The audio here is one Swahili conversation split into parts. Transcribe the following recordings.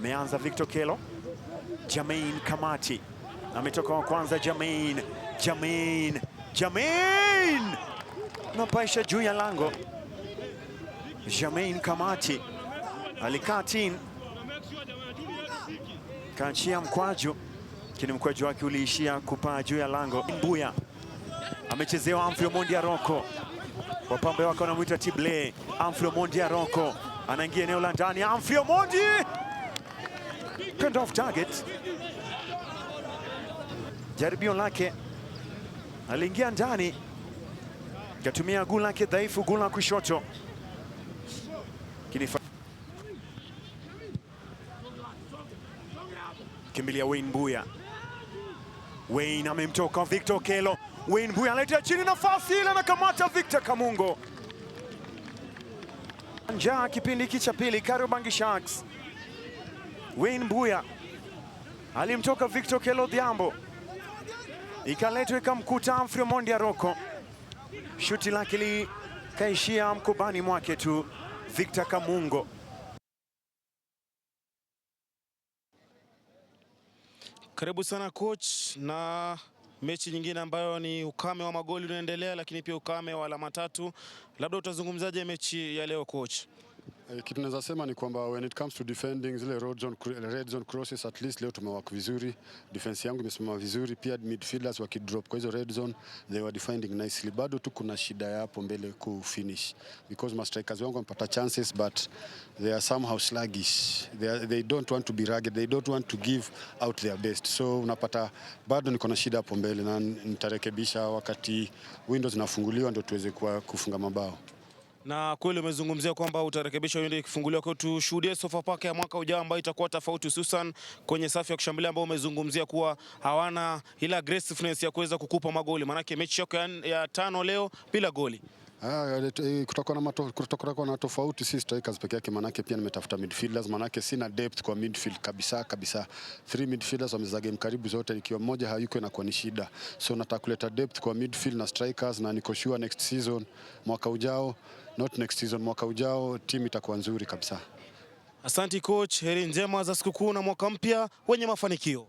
Ameanza Victor Okello, Jermaine Kamati ametoka wa kwanza. Jermaine, Jermaine, Jermaine napaisha juu ya lango. Jermaine Kamati alikaa chini, kaachia mkwaju, lakini mkwaju wake uliishia kupaa juu ya lango. Mbuya amechezewa Humphrey Omondi Aroko, wapambe wake wanamwita Tible. Humphrey Omondi Aroko anaingia eneo la ndani. Humphrey Omondi kwenda off target, jaribio lake aliingia ndani, katumia guu lake dhaifu, guu la kushoto. Kimbilia Wayne Mbuya. Wayne amemtoka Victor Okello. Wayne Mbuya aletea chini nafasi ile, anakamata Victor Kamungo. Njaa kipindi hiki cha pili, Kariobangi Sharks. Wayne Mbuya alimtoka Victor Okello Odhiambo, ikaletwa ikamkuta Humphrey Omondi Aroko, shuti lake likaishia mkubani mwake tu Victor Kamungo. Karibu sana coach, na mechi nyingine ambayo ni ukame wa magoli unaendelea, lakini pia ukame wa alama tatu. Labda utazungumzaje mechi ya leo, coach? Kitu naweza sema ni kwamba when it comes to defending zile red zone crosses, at least leo tumework vizuri, defense yangu imesimama vizuri, pia midfielders wakidrop kwa hizo red zone, they were defending nicely. Bado tu kuna shida ya hapo mbele ku finish because ma strikers wangu wamepata chances, but they are somehow sluggish. They don't want to be rugged, they don't want to give out their best, so unapata bado niko na shida hapo mbele na nitarekebisha wakati windows zinafunguliwa ndio tuweze kufunga mabao. Na kweli umezungumzia kwamba utarekebisha window ikifunguliwa, kwa tushuhudie Sofapaka ya mwaka ujao ambayo itakuwa tofauti, hususan kwenye safu ya kushambulia ambao umezungumzia kuwa hawana ile aggressiveness ya kuweza kukupa magoli, maanake mechi yako ya tano leo bila goli. Kutakuwa na tofauti, si strikers peke yake, manake pia nimetafuta midfielders, manake sina depth kwa midfield kabisa kabisa. Three midfielders wamecheza game karibu zote, ikiwa mmoja hayuko inakuwa ni shida, so nataka kuleta depth kwa midfield na strikers, na niko sure next season, mwaka ujao, not next season, mwaka ujao team itakuwa nzuri kabisa. Asante coach, heri njema za sikukuu na mwaka mpya wenye mafanikio.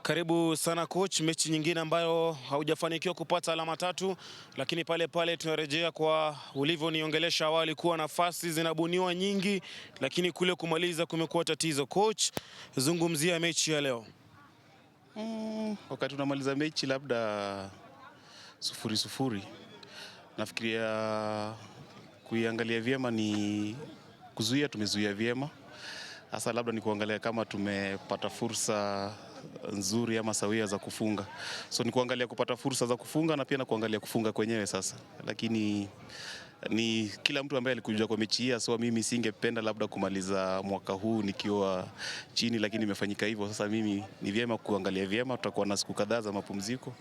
Karibu sana coach, mechi nyingine ambayo haujafanikiwa kupata alama tatu, lakini pale pale tunarejea kwa ulivyoniongelesha awali kuwa nafasi zinabuniwa nyingi, lakini kule kumaliza kumekuwa tatizo. Coach, zungumzia mechi ya leo. Wakati unamaliza mechi labda 0-0, nafikiria kuiangalia vyema ni kuzuia, tumezuia vyema sasa, labda ni kuangalia kama tumepata fursa nzuri ama sawia za kufunga. So ni kuangalia kupata fursa za kufunga na pia na kuangalia kufunga kwenyewe sasa, lakini ni kila mtu ambaye alikuja kwa mechi hii, so mimi singependa labda kumaliza mwaka huu nikiwa chini, lakini imefanyika hivyo. Sasa mimi ni vyema kuangalia vyema, tutakuwa na siku kadhaa za mapumziko,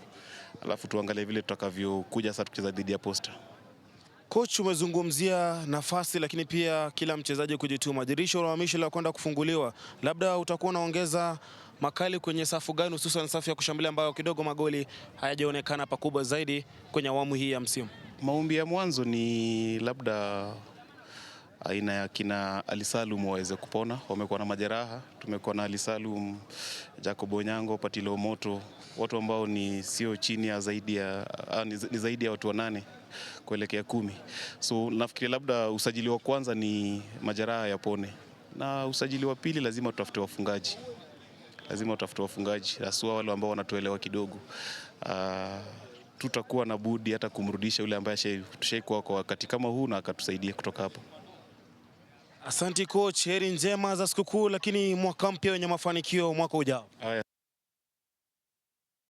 alafu tuangalie vile tutakavyokuja sasa tukicheza dhidi ya Posta. Coach, umezungumzia nafasi lakini pia kila mchezaji kujituma. Dirisha la uhamisho la kwenda kufunguliwa, labda utakuwa unaongeza makali kwenye safu gani, hususan safu ya kushambulia ambayo kidogo magoli hayajaonekana pakubwa zaidi kwenye awamu hii ya msimu? Maombi ya mwanzo ni labda aina ya kina Ali Salum waweze kupona, wamekuwa na majeraha. Tumekuwa na Ali Salum, Jacob Onyango, Patilo Moto, watu ambao ni sio chini ya zaidi ya, ni zaidi ya watu 8 kuelekea 10. So nafikiri labda usajili wa kwanza ni majeraha yapone, na usajili wa pili lazima tutafute wafungaji, lazima tutafute wafungaji haswa wale ambao wanatuelewa kidogo. Tutakuwa na budi hata kumrudisha yule ambaye tushaikuwa kwa wakati kama huu na akatusaidia kutoka hapo. Asante coach, heri njema za sikukuu, lakini mwaka mpya wenye mafanikio mwaka ujao. Haya.